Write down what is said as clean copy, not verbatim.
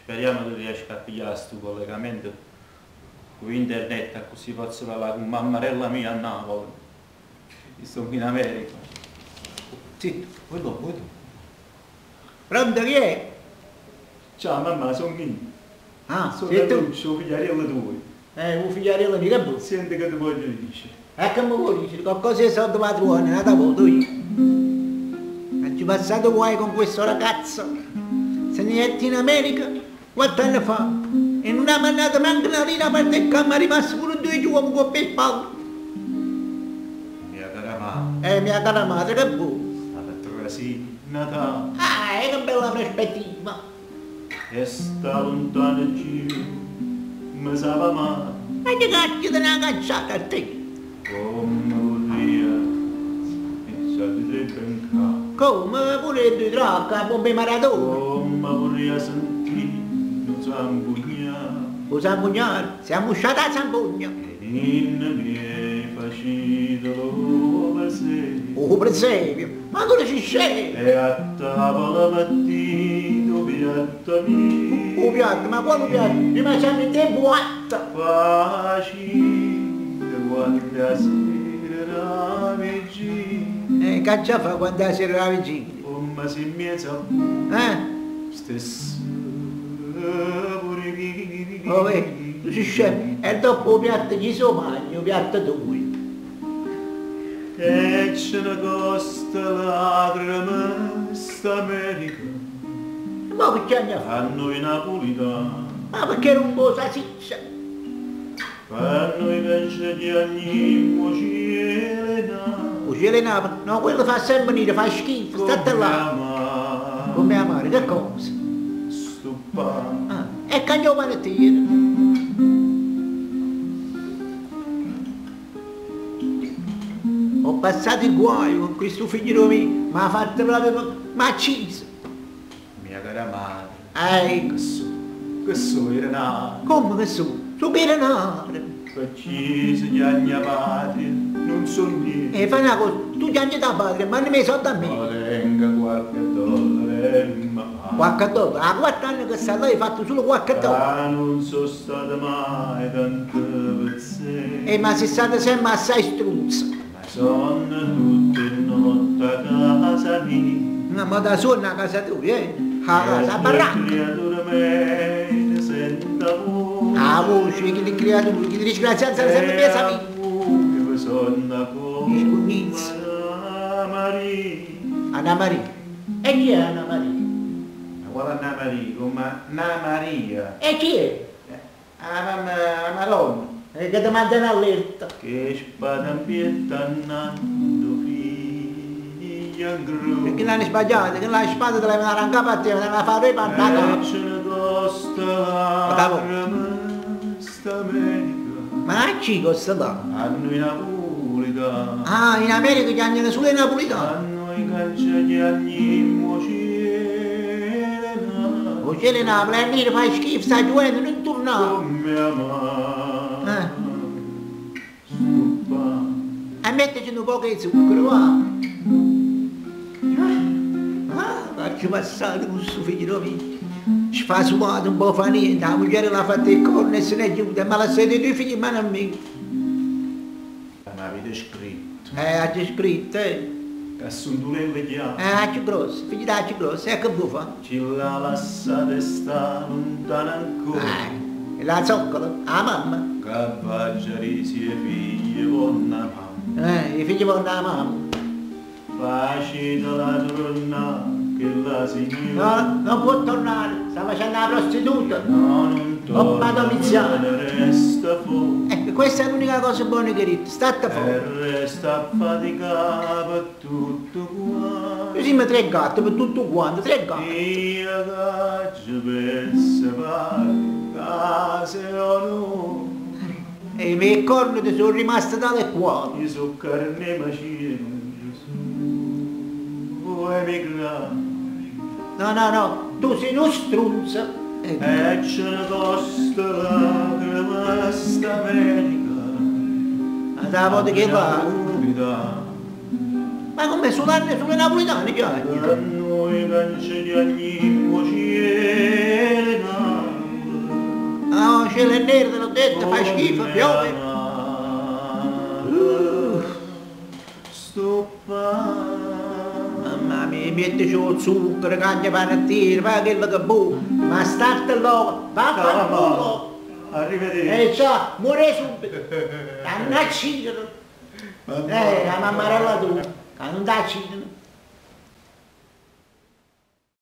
Speriamo che riesca a pigliare sto collegamento con internet, così posso parlare con mammarella mia a Napoli. Io sono in America. Zitto, quello, quello. Pronto chi è? Ciao mamma, sono io. Ah, Sono sei tu? Lucio, figliarello tuo. Un figliarello mica buono. Senti che ti voglio dire. E che mi vuoi dire? Qualcosa di soldi va trovare, nata volta io. Ma ci passato guai con questo ragazzo. Se ne è in America 4 anni fa e non ha mandato manco una lira per te che mi è rimasto pure due giorni con per spalle. Mia cara mamma, Mia cara madre, che vuoi? sta per trasì Natale. Ah, è una bella prospettiva. E sta lontano giro, mi sa male. Ma che cacchio te ne ha cacciata a te? Come vorrei, e di tre ben Come? Pure due tracca, bombe maratona. Come vorrei sentire un zampugnare. Lo zampugnare? Siamo usciti a zampugna. E ninna miei facitelo per sé. Oh, presepio, ma ancora ci scende? E a tavola mettito piatto mio. Oh, piatto, ma quale piatto? Prima siamo in tempo atta. Facite quando la sera la vigilia. Caccia fa quando la sera la vigilia? Come si mezza Eh? stesso pure Oh, vedi, tu si scende. E dopo il piatto ci sono mangi, il piatto tuo. E ce ne costa lacrime sta America. Ma perché andiamo a fare? A noi napolitani. Ma perché era un po' salsiccia? Per noi che ci chiamiamo cielo O cielo Napoli? No, quello fa sempre venire, fa schifo, state là. Come amare, che cosa? Stuppa. Ah, e cambio panettiere. Ho passato il guaio con questo figlio mio, mi ha fatto proprio, mi ha ucciso. Mia cara madre. Ehi. Che so, che so era nato. Come che so? Su che era nato? Perché se chiama patria, non so niente. E fai una cosa, tu chiami da patria, ma non mi soldi a me. Ma tenga qualche dollaro e mi fa. Qualche dollaro? A 4 anni che sta là hai fatto solo qualche dollaro. Ah, non sono stato mai tanto pezzente. Ma sei stato sempre assai struzzo. Ma sono tutte notte a casa mia. No, ma da solo a casa tua, eh? A casa, a baracca. Creatura me ne senta voce. Ah, voce, che le creature, che disgraziati sono sempre piazza mia. Che sonna con Gli scugnizzi. Anna Maria. Anna Maria. E chi è Anna Maria? Ma quale Anna Maria? Come Anna Maria? E chi è? Ah, mamma, la Madonna. E che ti mandano allerta. Che spada in pietà andando figlia in croce. Perché l'hanno sbagliata, che la spada te la in capo a te, te la fare E ce ne costa lacrime sta America. Ma a chi costa là? A noi napolitani. Ah, in America chiamano solo i napolitani. A noi che ci chiamiamo cielo. O cielo Napoli, è nero, fai schifo, stai giocando, non tornare. Come amare. Eh. Stuppa. E mettici un po' di zucchero, va. Ah, faccio passare questo figlio mio. Sfasumato, un po' fa niente, la moglie l'ha fatta il corno e se n'è giunta, ma la sede dei figli in mano a me. Ma avete scritto? Ha già scritto, eh. Che sono chiaro. C'è grosso, figlio da c'è grosso, e che vuoi fare? Ci la lasciate sta lontana ancora. E la zoccola, la mamma. Che vaggiarisi e figli con la mamma. I figli con la mamma. Facitela tornare, che la signora... No, non può tornare, sta facendo la prostituta. No, non Oh, torna, Domiziano. me ne resta fuori. Ecco, questa è l'unica cosa buona che hai detto, state fuori. E resta a faticare per tutto quanto. Noi siamo tre gatti per tutto quanto, tre gatti. Io che ci penso fare, case o no. E i miei corni ti sono rimasti tale quali. Io so carne macino, Gesù, emigrare. No, no, no, tu sei uno struzzo. E ce ne costa lacrime sta America. Ma da volta che va? Ma come suonare sulle napolitane, già? A noi che ci chiamiamo cielo. cielo è nero, te l'ho detto, fa schifo, piove. Stu pane. Mamma mia, miettici 'o zucchero, cagna panettiere, fa quello che vuoi, ma statte là, vaffanculo! Arrivederci. E ciao, muore subito! T'hanno accidere! La mammarella tua, che non ti accidono!